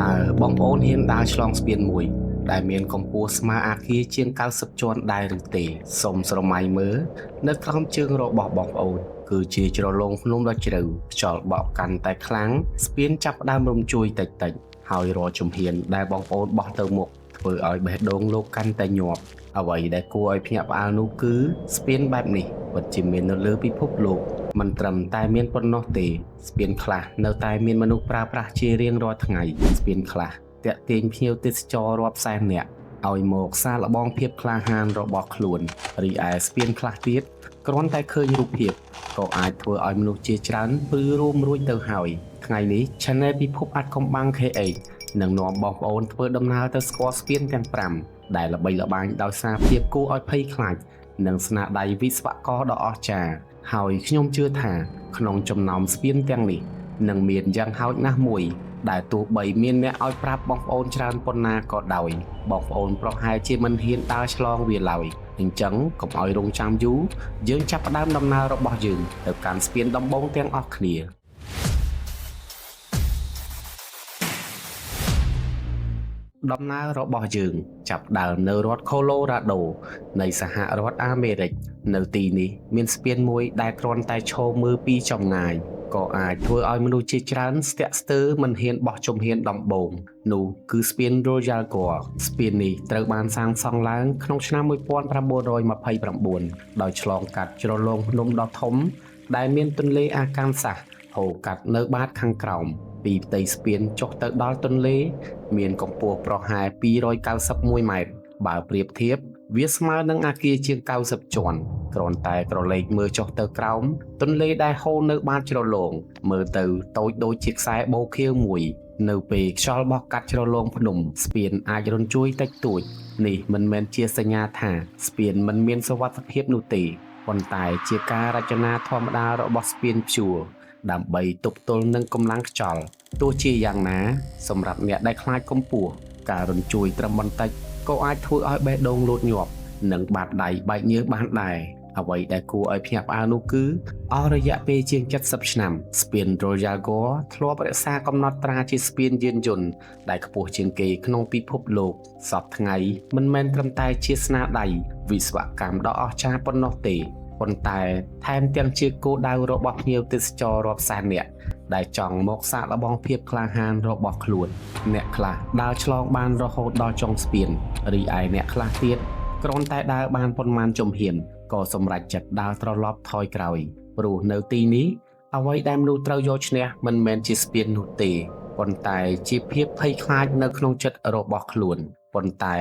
តើបងប្អូនហ៊ានដើរឆ្លងស្ពានមួយ ដែលមានកម្ពស់ស្មើអាគារជាង90ជាន់ដែរឬទេសូមស្រមៃមើលនៅក្រោមជើងរបស់បងប្អូនគឺជាជ្រលងភ្នំដ៏ជ្រៅខ្យល់បក់កាន់តែខ្លាំងស្ពានចាប់ផ្ដើមរំជួយតិចតិចៗហើយរាល់ជំហានដែលបងប្អូនបោះទៅមុខធ្វើឲ្យបេះដូងលោកកាន់តែញាប់អ្វីដែលគួរឲ្យភ្ញាក់ផ្អើលនោះគឺស្ពានបែបនេះពិតជាមាននៅលើពិភពលោកមិនត្រឹមតែមានប៉ុណ្ណោះទេស្ពានខ្លះនៅតែមានមនុស្សប្រើប្រាស់ជារៀងរាល់ថ្ងៃស្ពានខ្លះ តាក់ទាញភ្ញៀវទេសចររាប់សែននាក់ឲ្យមកសាកល្បងភាពក្លាហានរបស់ខ្លួនរីឯស្ពានខ្លះទៀតគ្រាន់តែឃើញរូបភាពក៏អាចធ្វើឲ្យមនុស្សជាច្រើនព្រឺរួមរួចទៅហើយថ្ងៃនេះ Channel ពិភពអាចកំបាំង KH នឹងនាំបងប្អូនធ្វើដំណើរទៅស្គាល់ស្ពានទាំង5ដែលល្បីល្បាញដោយសារភាពគួរឲ្យភ័យខ្លាចនិងស្នាដៃវិស្វករដ៏អស្ចារ្យហើយខ្ញុំជឿថាក្នុងចំណោមស្ពានទាំងនេះនឹងមានយ៉ាងហោចណាស់មួយ ដែលទោះបីមានអ្នកឲ្យប្រាប់បងប្អូនច្រើនប៉ុណ្ណាក៏ដោយបងប្អូនប្រហែលជាមិនហ៊ានដើរឆ្លងវាឡើយអញ្ចឹងកុំឲ្យរងចាំយូរយើងចាប់ផ្ដើមដំណើររបស់យើងទៅកាន់ស្ពានដំបូងទាំងអស់គ្នា ដំណើររបស់យើងចាប់ផ្ដើមនៅរដ្ឋ Colorado នៃសហរដ្ឋអាមេរិកនៅទីនេះមានស្ពានមួយដែលគ្រាន់តែឈរមើលពីចម្ងាយក៏អាចធ្វើឲ្យមនុស្សជាច្រើនស្ទាក់ស្ទើរមិនហ៊ានបោះជំហានដំបូងនោះគឺស្ពាន Royal Gorge ស្ពាននេះត្រូវបានសាងសង់ឡើងក្នុងឆ្នាំ1929ដោយឆ្លងកាត់ជ្រលងភ្នំដ៏ធំដែលមានទន្លេអាកាន់សាសហូរកាត់នៅបាតខាងក្រោមពីផ្ទៃស្ពានចុះទៅដល់ទន្លេ មានកម្ពស់ប្រហែល291ម៉ែត្របើប្រៀបធៀបវាស្មើនឹងអាគារជាង90ជាន់គ្រាន់តែក្រឡេកមើលចុះទៅក្រោមទន្លេដែលហូរនៅបាតជ្រលងមើលទៅតូចដូចជាខ្សែបូខៀវមួយ នៅពេលខ្យល់បោះកាត់ជ្រលងភ្នំស្ពានអាចរញ្ជួយតិចតួចនេះមិនមែនជាសញ្ញាថាស្ពានមិនមានសុវត្ថិភាពនោះទេប៉ុន្តែជាការរចនាធម្មតារបស់ស្ពានព្យួរដើម្បីទប់ទល់នឹងកម្លាំងខ្យល់ ទោះជាយ៉ាងណាសម្រាប់អ្នកដែលខ្លាចកម្ពស់ការរញ្ជួយត្រឹមបន្តិចក៏អាចធ្វើឲ្យបេះដូងលោតញាប់និងបាតដៃបែកញើសបានដែរអ្វីដែលគួរឲ្យភ្ញាក់ផ្អើលនោះគឺអស់រយៈពេលជាង70ឆ្នាំស្ពាន Royal Gorge ធ្លាប់រក្សាកំណត់ត្រាជាស្ពានយានយន្តដែលខ្ពស់ជាងគេក្នុងពិភពលោកសព្វថ្ងៃមិនមែនត្រឹមតែជាស្នាដៃវិស្វកម្មដ៏អស្ចារ្យប៉ុណ្ណោះទេប៉ុន្តែថែមទាំងជាគោលដៅរបស់ភ្ញៀវទេសចររាប់សែននាក់ ដែលចង់មកសាកល្បងភាពក្លាហានរបស់ខ្លួន អ្នកខ្លះដើរឆ្លងបានរហូតដល់ចុងស្ពានរីឯអ្នកខ្លះទៀតគ្រាន់តែដើរបានប៉ុន្មានជំហានក៏សម្រេចចិត្តដើរត្រឡប់ថយក្រោយព្រោះនៅទីនេះអ្វីដែលមនុស្សត្រូវយកឈ្នះមិនមែនជាស្ពាននោះទេប៉ុន្តែជាភាពភ័យខ្លាចនៅក្នុងចិត្តរបស់ខ្លួនប៉ុន្តែ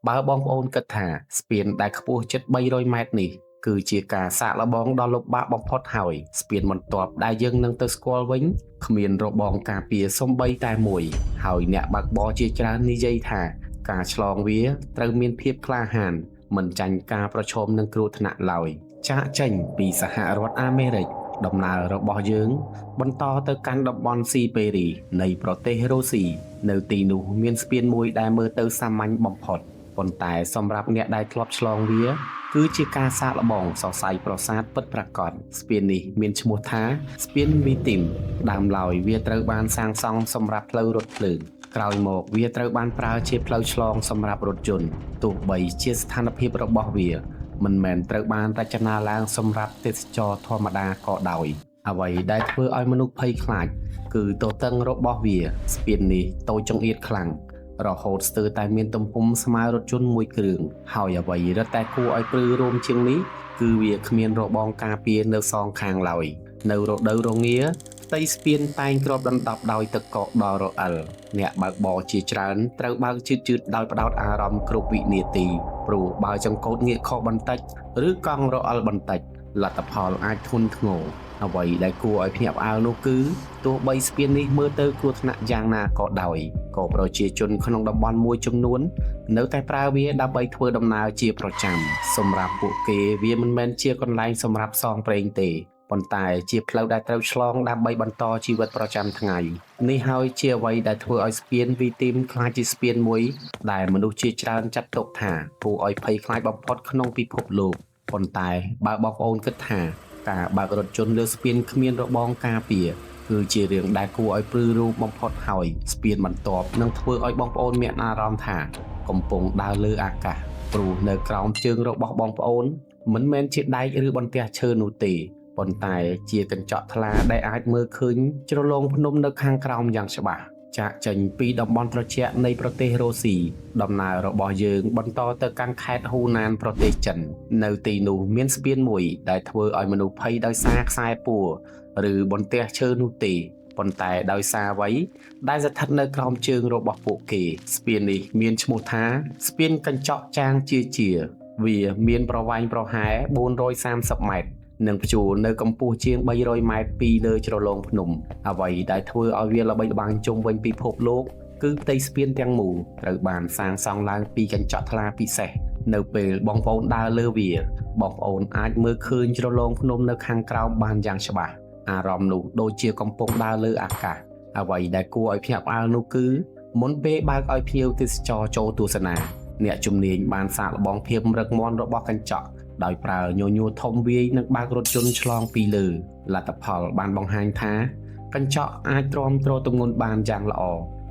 បើបងប្អូនគិតថាស្ពានដែលខ្ពស់ជិត300ម៉ែត្រនេះ គឺជាការសាកល្បងដ៏លំបាកបំផុតហើយស្ពានបន្ទាប់ដែលយើងនឹងទៅស្គាល់វិញគ្មានរបងការពារសំបីតែមួយហើយអ្នកបើកបរជាច្រើននិយាយថាការឆ្លងវាត្រូវមានភាពក្លាហានមិនចាញ់ការប្រឈមនឹងគ្រោះថ្នាក់ឡើយចាកចេញពីសហរដ្ឋអាមេរិកដំណើររបស់យើងបន្តទៅកាន់តំបន់ស៊ីបេរីនៃប្រទេសរុស្ស៊ីនៅទីនោះមានស្ពានមួយដែលមើលទៅសាមញ្ញបំផុតប៉ុន្តែសម្រាប់អ្នកដែលធ្លាប់ឆ្លងវា គឺជាការសាកល្បងសរសៃប្រសាទពិតប្រាកដស្ពាននេះមានឈ្មោះថាស្ពានវីទីមដើមឡើយវាត្រូវបានសាងសង់សម្រាប់ផ្លូវរថភ្លើងក្រោយមកវាត្រូវបានប្រើជាផ្លូវឆ្លងសម្រាប់រថយន្តទោះបីជាស្ថានភាពរបស់វាមិនមែនត្រូវបានរចនាឡើងសម្រាប់ទេសចរធម្មតាក៏ដោយអ្វីដែលធ្វើឲ្យមនុស្សភ័យខ្លាចគឺទទឹងរបស់វាស្ពាននេះតូចចង្អៀតខ្លាំង រហូតស្ទើរតែមានទំហំស្មើរថយន្តមួយគ្រឿងហើយអ្វីរឹតតែគួរឲ្យព្រឺរោមជាងនេះគឺវាគ្មានរបងការពារនៅសងខាងឡើយនៅរដូវរងាផ្ទៃស្ពានតែងគ្របដណ្ដប់ដោយទឹកកកដ៏រអិលអ្នកបើកបរជាច្រើនត្រូវបើកជឿតៗដោយផ្ដោតអារម្មណ៍គ្រប់វិនាទីព្រោះបើចង្កូតងាកខុសបន្តិចឬកង់រអិលបន្តិចលទ្ធផលអាចធ្ងន់ធ្ងរអ្វីដែលគួរឲ្យភ្ញាក់ផ្អើលនោះគឺទោះបីស្ពាននេះមើលទៅគ្រោះថ្នាក់យ៉ាងណាក៏ដោយក៏ប្រជាជនក្នុងតំបន់មួយចំនួននៅតែប្រើវាដើម្បីធ្វើដំណើរជាប្រចាំសម្រាប់ពួកគេវាមិនមែនជាកន្លែងសម្រាប់ផ្សងព្រេងទេប៉ុន្តែជាផ្លូវដែលត្រូវឆ្លងដើម្បីបន្តជីវិតប្រចាំថ្ងៃនេះហើយជាអ្វីដែលធ្វើឲ្យស្ពានវីទីមក្លាយជាស្ពានមួយដែលមនុស្សជាច្រើនចាត់ទុកថាគួរឲ្យភ័យខ្លាចបំផុតក្នុងពិភពលោកប៉ុន្តែបើបងប្អូនគិតថាការបើករថយន្តលើស្ពានគ្មានរបងការពារ គឺជារឿងដែលគួរឲ្យព្រឺរូបបំផុតហើយស្ពានបន្ទាប់នឹងធ្វើឲ្យបងប្អូនមានអារម្មណ៍ថាកំពុងដើរលើអាកាសព្រោះនៅក្រោមជើងរបស់បងប្អូនមិនមែនជាដែកឬបន្ទះឈើនោះទេប៉ុន្តែជាកញ្ចក់ថ្លាដែលអាចមើលឃើញជ្រលងភ្នំនៅខាងក្រោមយ៉ាងច្បាស់ចាកចេញពីតំបន់ត្រជាក់នៃប្រទេសរុស្ស៊ីដំណើររបស់យើងបន្តទៅកាន់ខេត្តហ៊ូណានប្រទេសចិននៅទីនោះមានស្ពានមួយដែលធ្វើឲ្យមនុស្សភ័យដោយសារខ្សែពួរឬបន្ទះឈើនោះទេប៉ុន្តែដោយសារអ្វីដែលស្ថិតនៅក្រោមជើងរបស់ពួកគេស្ពាននេះមានឈ្មោះថាស្ពានកញ្ចក់ចាងជាជាវាមានប្រវែងប្រហែល430ម៉ែត្រនិងព្យួរនៅកម្ពស់ជាង300ម៉ែត្រពីលើជ្រលងភ្នំអ្វីដែលធ្វើឲ្យវាល្បីល្បាញជុំវិញពិភពលោកគឺផ្ទៃស្ពានទាំងមូលត្រូវបានសាងសង់ឡើងពីកញ្ចក់ថ្លាពិសេសនៅពេលបងប្អូនដើរលើវាបងប្អូនអាចមើលឃើញជ្រលងភ្នំនៅខាងក្រោមបានយ៉ាងច្បាស់អារម្មណ៍នោះដូចជាកំពុងដើរលើអាកាសអ្វីដែលគួរឲ្យភ្ញាក់ផ្អើលនោះគឺមុនពេលបើកឲ្យភ្ញៀវទេសចរចូលទស្សនាអ្នកជំនាញបានសាកល្បងភាពរឹងមាំរបស់កញ្ចក់ដោយប្រើញញួរធំវាយនិងបើករថយន្តឆ្លងពីលើលទ្ធផលបានបង្ហាញថាកញ្ចក់អាចទ្រាំទ្រទម្ងន់បានយ៉ាងល្អ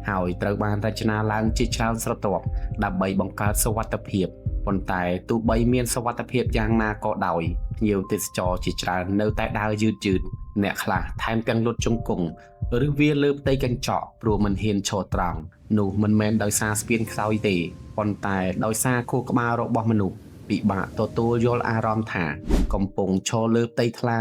ហើយត្រូវបានរចនាឡើងជាច្រើនស្រទាប់ដើម្បីបង្កើតសុវត្ថិភាពប៉ុន្តែទោះបីមានសុវត្ថិភាពយ៉ាងណាក៏ដោយភ្ញៀវទេសចរជាច្រើននៅតែដើរយឺតៗអ្នកខ្លះថែមទាំងលុតជង្គង់ឬវាលើផ្ទៃកញ្ចក់ព្រោះមិនហ៊ានឈរត្រង់នោះមិនមែនដោយសារស្ពានខ្សោយទេប៉ុន្តែដោយសារខួរក្បាលរបស់មនុស្សពិបាកទទួលយល់អារម្មណ៍ថាកំពុងឈរលើផ្ទៃថ្លា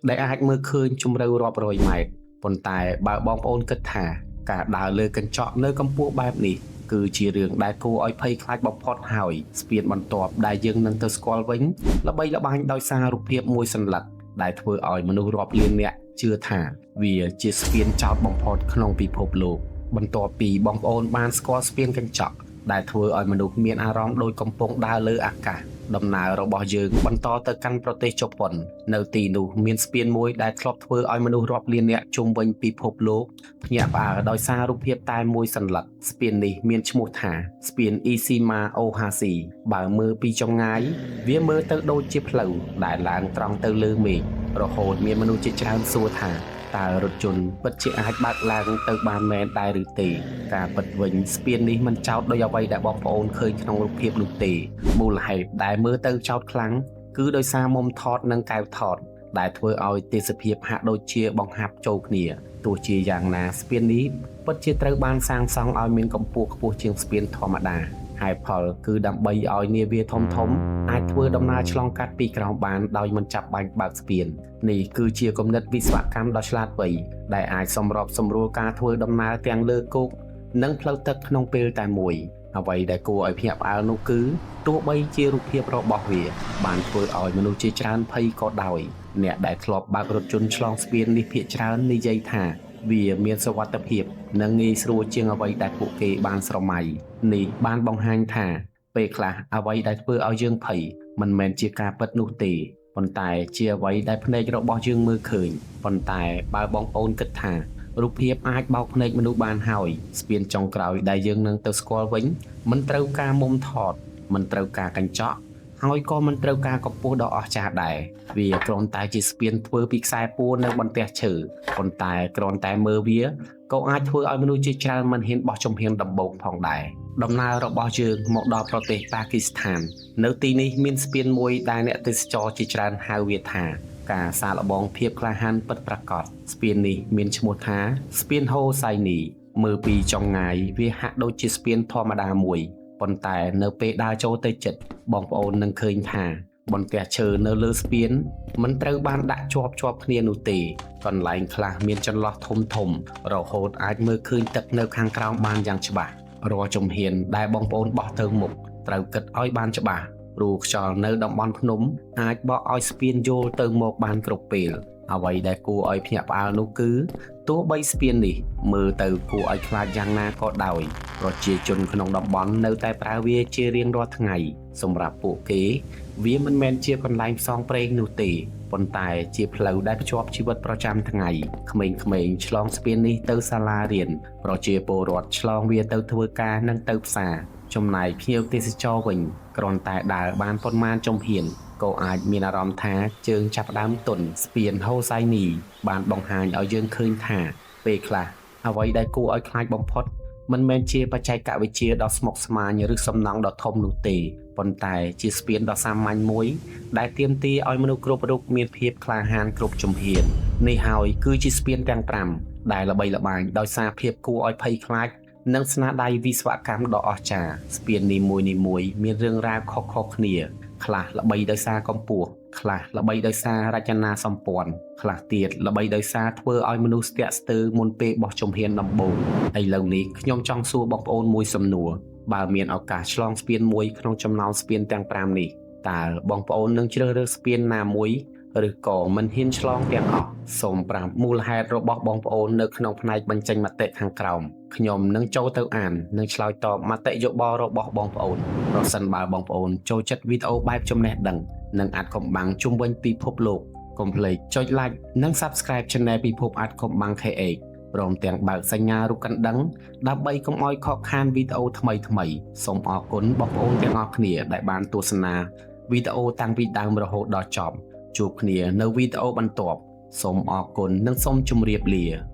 ដែលអាចមើលឃើញជម្រៅរាប់រយម៉ែត្រប៉ុន្តែបើបងប្អូនគិតថាការដើរលើកញ្ចក់នៅកម្ពស់បែបនេះគឺជារឿងដែលគួរឲ្យភ័យខ្លាចបំផុតហើយស្ពានបន្ទាប់ដែលយើងនឹងទៅស្គាល់វិញល្បីល្បាញដោយសាររូបភាពមួយសន្លឹកដែលធ្វើឲ្យមនុស្សរាប់លាននាក់ជឿថាវាជាស្ពានចោតបំផុតក្នុងពិភពលោកបន្ទាប់ពីបងប្អូនបានស្គាល់ស្ពានកញ្ចក់ដែលធ្វើឲ្យមនុស្សមានអារម្មណ៍ដូចកំពុងដើរលើអាកាសដំណើររបស់យើងបន្តទៅកាន់ប្រទេសជប៉ុននៅទីនោះមានស្ពានមួយដែលធ្លាប់ធ្វើឲ្យមនុស្សរាប់លាននាក់ជុំវិញពិភពលោកភ្ញាក់ផ្អើលដោយសាររូបភាពតែមួយសន្លឹកស្ពាននេះមានឈ្មោះថាស្ពានអ៊ីស៊ីម៉ាអូហាស៊ីបើមើលពីចម្ងាយវាមើលទៅដូចជាផ្លូវដែលឡើងត្រង់ទៅលើមេឃរហូតមានមនុស្សជាច្រើនសួរថាតើរថយន្តពិតជាអាចបើកឡើងទៅបានមែនដែរឬទេការពិតវិញស្ពាននេះមិនចោតដោយអ្វីដែលបងប្អូនឃើញក្នុងរូបភាពនោះទេមូលហេតុដែលមើលទៅចោតខ្លាំងគឺដោយសារមុំថតនិងកែវថតដែលធ្វើឲ្យទេសភាពហាក់ដូចជាបង្ហាប់ចូលគ្នាទោះជាយ៉ាងណាស្ពាននេះពិតជាត្រូវបានសាងសង់ឲ្យមានកម្ពស់ខ្ពស់ជាងស្ពានធម្មតាហេតុផលគឺដើម្បីឲ្យនាវាធំៗអាចធ្វើដំណើរឆ្លងកាត់ពីក្រោមបានដោយមិនចាំបាច់បើកស្ពាននេះគឺជាគំនិតវិស្វកម្មដ៏ឆ្លាតវៃដែលអាចសម្របសម្រួលការធ្វើដំណើរទាំងលើគោកនិងផ្លូវទឹកក្នុងពេលតែមួយអ្វីដែលគួរឲ្យភ្ញាក់ផ្អើលនោះគឺទោះបីជារូបភាពរបស់វាបានធ្វើឲ្យមនុស្សជាច្រើនភ័យក៏ដោយអ្នកដែលធ្លាប់បើករថយន្តឆ្លងស្ពាននេះភាគច្រើននិយាយថាវាមានសុវត្ថិភាពនិងងាយស្រួលជាងអ្វីដែលពួកគេបានស្រមៃនេះបានបង្ហាញថាពេលខ្លះអ្វីដែលធ្វើឲ្យយើងភ័យមិនមែនជាការពិតនោះទេប៉ុន្តែជាអ្វីដែលភ្នែករបស់យើងមើលឃើញប៉ុន្តែបើបងប្អូនគិតថារូបភាពអាចបោកភ្នែកមនុស្សបានហើយស្ពានចុងក្រោយដែលយើងនឹងទៅស្គាល់វិញមិនត្រូវការមុំថតមិនត្រូវការកញ្ចក់ហើយក៏មិនត្រូវការកម្ពស់ដ៏អស្ចារ្យដែរវាគ្រាន់តែជាស្ពានធ្វើពីខ្សែពួរនិងបន្ទះឈើប៉ុន្តែគ្រាន់តែមើលវាក៏អាចធ្វើឲ្យមនុស្សជាច្រើនមិនហ៊ានបោះជំហានដំបូងផងដែរដំណើររបស់យើងមកដល់ប្រទេសប៉ាគីស្ថាននៅទីនេះមានស្ពានមួយដែលអ្នកទេសចរជាច្រើនហៅវាថាការសាកល្បងភាពក្លាហានពិតប្រាកដស្ពាននេះមានឈ្មោះថាស្ពានហូសៃនីមើលពីចម្ងាយវាហាក់ដូចជាស្ពានធម្មតាមួយប៉ុន្តែនៅពេលដើរចូលទៅជិតបងប្អូននឹងឃើញថាបន្ទះឈើនៅលើស្ពានមិនត្រូវបានដាក់ជាប់ជាប់គ្នានោះទេកន្លែងខ្លះមានចន្លោះធំធំរហូតអាចមើលឃើញទឹកនៅខាងក្រោមបានយ៉ាងច្បាស់រាល់ជំហានដែលបងប្អូនបោះទៅមុខត្រូវគិតឲ្យបានច្បាស់ព្រោះខ្យល់នៅតំបន់ភ្នំអាចបក់ឲ្យស្ពានយោលទៅមកបានគ្រប់ពេលអ្វីដែលគួរឲ្យភ្ញាក់ផ្អើលនោះគឺទោះបីស្ពាននេះមើលទៅគួរឲ្យខ្លាចយ៉ាងណាក៏ដោយប្រជាជនក្នុងតំបន់នៅតែប្រើវាជារៀងរាល់ថ្ងៃសម្រាប់ពួកគេវាមិនមែនជាកន្លែងផ្សងព្រេងនោះទេប៉ុន្តែជាផ្លូវដែលភ្ជាប់ជីវិតប្រចាំថ្ងៃក្មេងៗឆ្លងស្ពាននេះទៅសាលារៀនប្រជាពលរដ្ឋឆ្លងវាទៅធ្វើការនិងទៅផ្សារចំណែកភ្ញៀវទេសចរវិញគ្រាន់តែដើរបានប៉ុន្មានជំហាន ក៏អាចមានអារម្មណ៍ថាជើងចាប់ផ្ដើមទន់ស្ពានហូសៃនីបានបង្ហាញឲ្យយើងឃើញថាពេលខ្លះអ្វីដែលគួរឲ្យខ្លាចបំផុតមិនមែនជាបច្ចេកវិទ្យាដ៏ស្មុគស្មាញឬសំណង់ដ៏ធំនោះទេប៉ុន្តែជាស្ពានដ៏សាមញ្ញមួយដែលទាមទារឲ្យមនុស្សគ្រប់រូបមានភាពក្លាហានគ្រប់ជំហាននេះហើយគឺជាស្ពានទាំង5ដែលល្បីល្បាញដោយសារភាពគួរឲ្យភ័យខ្លាចនិងស្នាដៃវិស្វកម្មដ៏អស្ចារ្យស្ពាននីមួយៗមានរឿងរ៉ាវខុសៗគ្នា ខ្លះល្បីដោយសារកម្ពស់ខ្លះល្បីដោយសាររចនាសម្ព័ន្ធខ្លះទៀតល្បីដោយសារធ្វើឲ្យមនុស្សស្ទាក់ស្ទើរមុនពេលបោះជំហានដំបូងឥឡូវនេះខ្ញុំចង់សួរបងប្អូនមួយសំណួរបើមានឱកាសឆ្លងស្ពានមួយក្នុងចំណោមស្ពានទាំង5នេះតើបងប្អូននឹងជ្រើសរើសស្ពានណាមួយឬក៏មិនហ៊ានឆ្លងទាំងអស់សូមប្រាប់មូលហេតុរបស់បងប្អូននៅក្នុងផ្នែកបញ្ចេញមតិខាងក្រោមខ្ញុំនឹងចូលទៅអាននិងឆ្លើយតបមតិយោបល់របស់បងប្អូនប្រសិនបើបងប្អូនចូលចិត្តវីដេអូបែបចំណេះដឹងនិងអាថ៌កំបាំងជុំវិញពិភពលោកកុំភ្លេចចុច Like និង Subscribe Channel ពិភពអាថ៌កំបាំង KH ព្រមទាំងបើកសញ្ញារូបកណ្ដឹងដើម្បីកុំឲ្យខកខានវីដេអូថ្មីៗសូមអរគុណបងប្អូនទាំងអស់គ្នាដែលបានទស្សនាវីដេអូតាំងពីដើមរហូតដល់ចប់ជួបគ្នានៅវីដេអូបន្ទាប់សូមអរគុណនិងសូមជម្រាបលា។